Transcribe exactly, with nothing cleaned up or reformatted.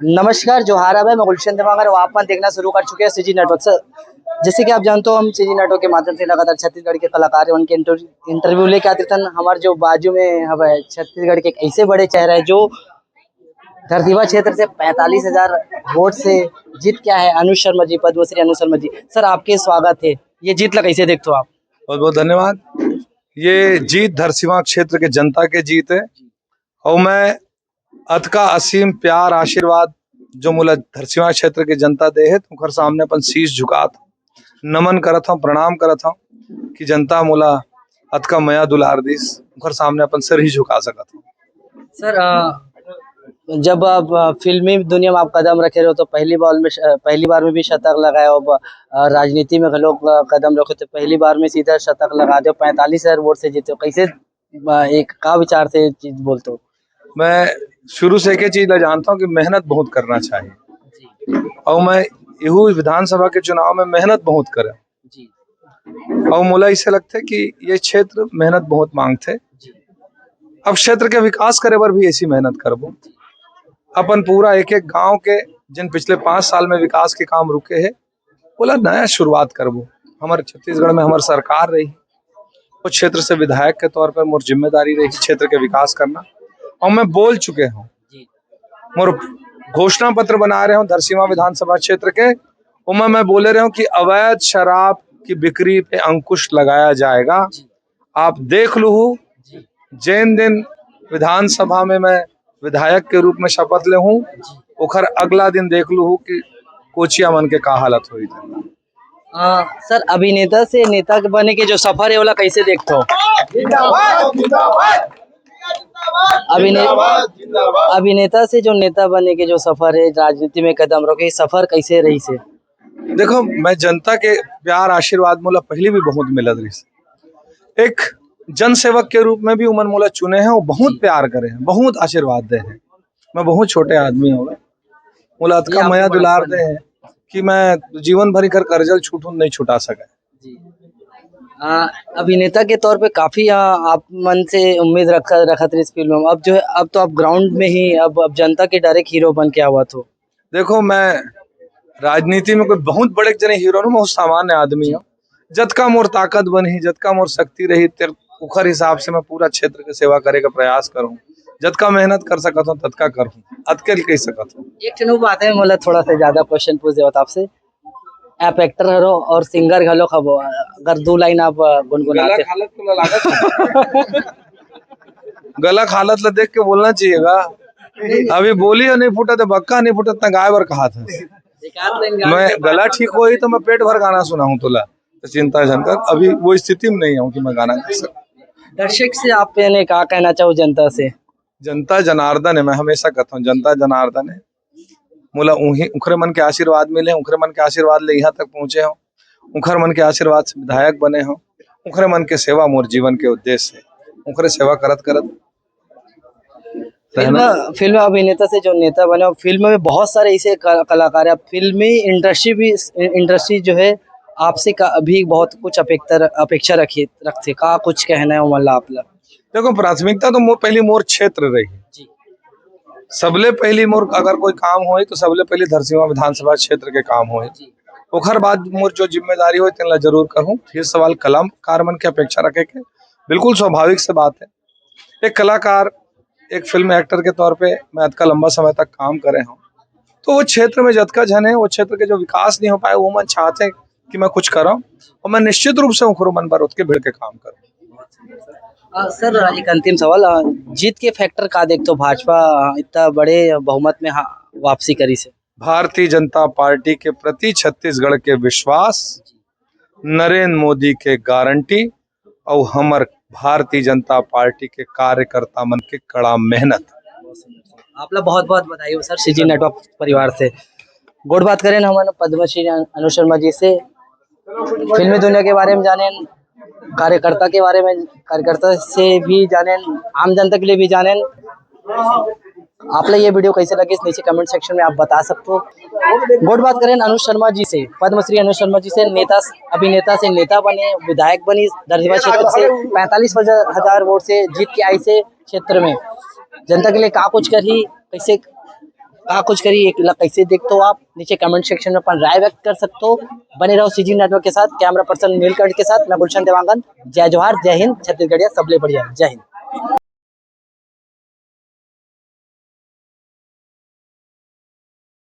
नमस्कार, जोहार है, मैं गुलशन देवांगन और आप मन देखना शुरू कर चुके हैं सीजी नेटवर्क। सर, जैसे कि आप जानते हो, हम सीजी नेटवर्क के माध्यम से लगातार छत्तीसगढ़ के कलाकार, उनके इंटरव्यू लेके आते थे। हमारे जो बाजू में हवे छत्तीसगढ़ के एक ऐसे बड़े चेहरा है जो धरसीवा क्षेत्र से पैंतालीस हजार वोट से जीत के आए हैं, अनुज शर्मा जी, पद्मश्री अनुज शर्मा जी। सर, आपके स्वागत है। ये जीत ला कैसे देखते हो आप? बहुत बहुत धन्यवाद। ये जीत धरसीवा क्षेत्र के जनता के जीत है और मैं अतका असीम प्यार आशीर्वाद जो मोला धरसीवा क्षेत्र के जनता दे हे, ओकर सामने अपन शीश झुकात हूँ, नमन करत हूँ, प्रणाम करत हूँ कि जनता मोला अतका मया दुलार दिस, ओकर सामने अपन सिर ही झुका सकत हूँ। सर, अ, जब आप, अ, फिल्मी दुनिया में आप कदम रखे रहो तो पहली बार में श-, पहली बार में भी शतक लगाए हो, अब, अ, राजनीति में घलो, अ, कदम रखे तो पहली बार में सीधा शतक लगा दो, पैंतालीस हजार वोट से जीते हो, कैसे, अ, एक का विचार से ये चीज बोलते हो? मैं शुरू से एक चीज ला जानता हूँ कि मेहनत बहुत करना चाहिए और मैं इहू विधानसभा के चुनाव में मेहनत बहुत करे जी। और मोला इसे लगथे कि ये क्षेत्र मेहनत बहुत मांगथे। जी। अब क्षेत्र के विकास करे बर भी ऐसी मेहनत करबो। अपन पूरा एक एक गांव के जिन पिछले पाँच साल में विकास के काम रुके हे, ओला नया शुरुआत करबो। हमर छत्तीसगढ़ में हमर सरकार रही, वो क्षेत्र से विधायक के तौर पर मोर जिम्मेदारी रही क्षेत्र के विकास करना, और मैं बोल चुके हूँ। जी। मोर घोषणा पत्र बना रहे हूँ धरसीवा विधानसभा क्षेत्र के, ओमा मैं बोले रहे हूँ कि अवैध शराब की बिक्री पे अंकुश लगाया जाएगा। जी। आप देख लूहू, जी। जेन दिन विधानसभा में मैं विधायक के रूप में शपथ ले हूँ, जी। ओखर अगला दिन देख लूहू कि कोचिया मन के का हालत होई। अ, सर, अभिनेता से नेता के बने के जो सफर है, ओला कैसे देखते हो? जिंदाबाद, जिंदाबाद। अभिने-, जिंदाबाद, जिंदाबाद। अभिनेता से जो नेता बने के जो सफर है, राजनीति में कदम रखे, सफर कैसे रही से? देखो, मैं जनता के प्यार आशीर्वाद मोला पहले भी बहुत मिलत रहिस। एक जनसेवक के रूप में भी उमन मोला चुने हैं, वो बहुत प्यार करे हैं, बहुत आशीर्वाद दे हैं। मैं बहुत छोटे आदमी हूँ, मोला अतका मया दुलार दे हैं कि मैं जीवन भर कर कर्जल छूटूं नहीं छुटा सका। जी। आ, अभिनेता के तौर पे काफी, आ, आप मन से उम्मीद रखा रखत रहिस फिल्म में। अब जो है, अब तो आप ग्राउंड में ही अब अब जनता के डायरेक्ट हीरो बन के आवत हो। देखो, मैं राजनीति में कोई बहुत बड़े जने हीरो नहीं, मैं सामान्य आदमी हूँ। जतका मोर ताकत बनही, जतका मोर शक्ति रही, तेर ओखर हिसाब से मैं पूरा क्षेत्र के सेवा करे के प्रयास करूँ। जतका मेहनत कर सकत हूँ, ततका करूँ, अतके कह सकत हूँ। एक ठन बात है, मोला थोड़ा सा ज्यादा क्वेश्चन पूछ देवत आपसे। आप एक्टर हरो और सिंगर घलो हबो, अगर दू लाइन आप गुनगुनाते। गला हालत तो लागत है। गला हालत ला देख के बोलना चाहिए गा। अभी बोली हो नहीं फूटा तो बक्का नहीं फूटा, इतना गाय बर कहा था। मैं गला ठीक होही तो मैं पेट भर गाना सुनाहूँ तोला, तो चिंता झन कर। अभी वो स्थिति में नहीं हूँ कि मैं गाना गा सकूँ। दर्शक से आप यानी का कहना चाहो जनता से? जनता जनार्दन है, मैं हमेशा कहता हूँ जनता जनार्दन है। मोला उही उखरे मन के आशीर्वाद मिले, उखरे मन के आशीर्वाद ले यहाँ तक पहुँचे हो, उखर मन के आशीर्वाद से विधायक बने हो, उखरे मन के सेवा मोर जीवन के उद्देश्य है। उखरे सेवा करत करत फिल्म, रहना। फिल्म अभिनेता से जो नेता बने, और फिल्म में बहुत सारे ऐसे क-, कलाकार हैं। अब फिल्मी इंडस्ट्री भी, इंडस्ट्री जो है, आपसे का, अभी बहुत कुछ अपेक्षा, अपेक्षा रखी, रखते। का कुछ कहना है, मतलब, आप ला? देखो, प्राथमिकता तो मोर, पहली मोर क्षेत्र रही। जी। सबले पहली मोर अगर कोई काम होए, तो सबले पहली धरसीवा विधानसभा क्षेत्र के काम होए। जी। ओखर बाद मोर जो जिम्मेदारी होए, तेन ला जरूर करूँ। फिर सवाल कलाकार मन के अपेक्षा रखे के, बिल्कुल स्वाभाविक से बात है। एक कलाकार, एक फिल्म एक्टर के तौर पे मैं अतका लंबा समय तक काम करे हूँ, तो वो क्षेत्र में जतका झन है, वो क्षेत्र के जो विकास नहीं हो पाए, वो मन चाहते हैं कि मैं कुछ करूँ, और मैं निश्चित रूप से उखरो मन पर उठ के भिड़ के काम करूँ। अ, सर, एक अंतिम सवाल, अ, जीत के फैक्टर का देखते हो? भाजपा, अ, इतना बड़े बहुमत में, हाँ, वापसी करी से। भारतीय जनता पार्टी के प्रति छत्तीसगढ़ के विश्वास, नरेंद्र मोदी के गारंटी और हमर भारतीय जनता पार्टी के कार्यकर्ता मन के कड़ा मेहनत। आप ला बहुत बहुत बधाई हो सर, सीजी नेटवर्क परिवार से। गोठ बात करें हमन पद्मश्री अनु-, अनुज शर्मा जी से, फिल्मी दुनिया के बारे में जानेन, कार्यकर्ता के बारे में, कार्यकर्ता से भी जानेन, आम जनता के लिए भी जानेन। आप ला ये वीडियो कैसे लगे, इस नीचे कमेंट सेक्शन में आप बता सकते हो। गोठ बात करें अनुज शर्मा जी से, पद्मश्री अनुज शर्मा जी से, नेता, अभिनेता से नेता बने, विधायक बनी, धरसीवा क्षेत्र से पैंतालीस हजार वोट से जीत के आई से क्षेत्र में जनता के लिए का कुछ करही, कैसे का कुछ करी, एक ला कैसे देखते हो आप, नीचे कमेंट सेक्शन में अपन राय व्यक्त कर सकते हो। बने रहो सीजी नेटवर्क के साथ, कैमरा पर्सन नीलकंठ के साथ मैं गुलशन देवांगन। जय जोहार, जय हिंद, छत्तीसगढ़िया सबले बढ़िया, जय हिंद।